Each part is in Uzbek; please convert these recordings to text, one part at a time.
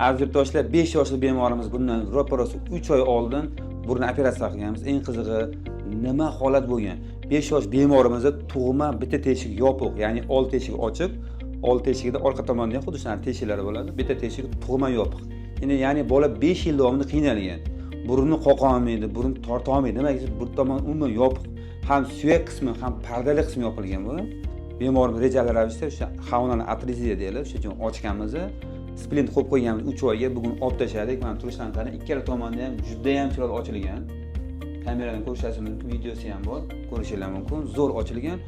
Aziz yurtdoshlar, 5 yoshli bemorimiz bundan ro'pa-rosa 3 oy oldin burun operatsiya qilganmiz. Eng qizig'i, nima holat bo'lgan? 5 yosh bemorimizda tug'ma bitta teshik yopiq, ya'ni old teshigi ochiq, old teshigida orqa tomonda ham xuddi shunaqa teshiklar bo'ladi. Bitta teshigi tug'ma yopiq. Endi, ya'ni bola 5 yil davomida qiynalgan. Burunni qoqa olmaydi, burun torta olmaydi. Nimaga desa, bir tomon umuman yopiq. Ham suyak qismi, ham pardali qismi yopilgan bo'lgan. Bemorimiz rejali ravishda o'sha choanal atreziya deyiladi, o'sha joyni ochganmiz. Splint qo'yib qo'yganmiz 3 oyga, bugun olib tashladik. Mana turishdan qarang, ikkala tomonda ham juda ham chiroyli ochilgan. Kameradan ko'rishingiz mumkin, videosi ham bor, ko'rishinglar mumkin. Zo'r ochilgan.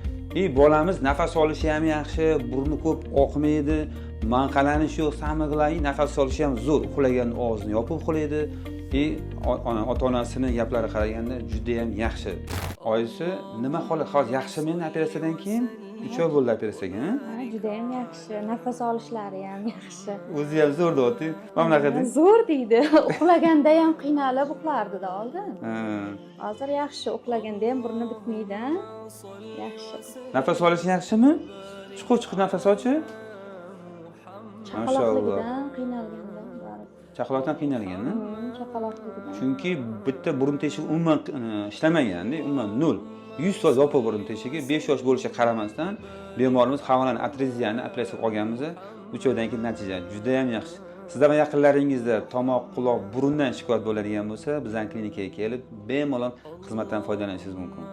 И bolamiz nafas olishi ham yaxshi, burni ko'p oqmaydi, manqalanish yo'q, samig'lar, nafas olishi ham zo'r. Uxlaganda og'zini yopib uxlaydi. И ota-onasini gaplari qaraganda juda ham yaxshi. Oyisi, nima holat? Hozir yaxshimi endi operatsiyadan keyin? 3 oy bo'ldi operatsiyaga, ha? Ha, judayam yaxshi. Nafas olishlari ham yaxshi. O'zi ham zo'r deyapti. Mana bunaqa deydi. Zo'r deydi. Uxlaganda ham qiynalib uxlardida oldin. Hozir yaxshi, uxlaganda ham burni bitmaydi. Ha? Yaxshi. Nafas olishi yaxshimi? Chuqur chuqur nafas olchi. Chaqaloqligidan qiynalganda baribir. Chaqaloqdan qiynalgan, ha? Chaqaloqligidan. Chunki bitta burun teshigi umuman ishlamaganda, umuman nol. 100% yopiq burun teshigi, 5 yosh bo'lishiga qaramasdan bemorimiz choanal atreziyani operatsiya qilib olganmiz. 3 oydan keyin natija juda ham yaxshi. Sizda va yaqinlaringizda tomoq, quloq, burundan shikoyat bo'ladigan bo'lsa, bizning klinikaga kelib, bemalol xizmatdan foydalanishingiz mumkin.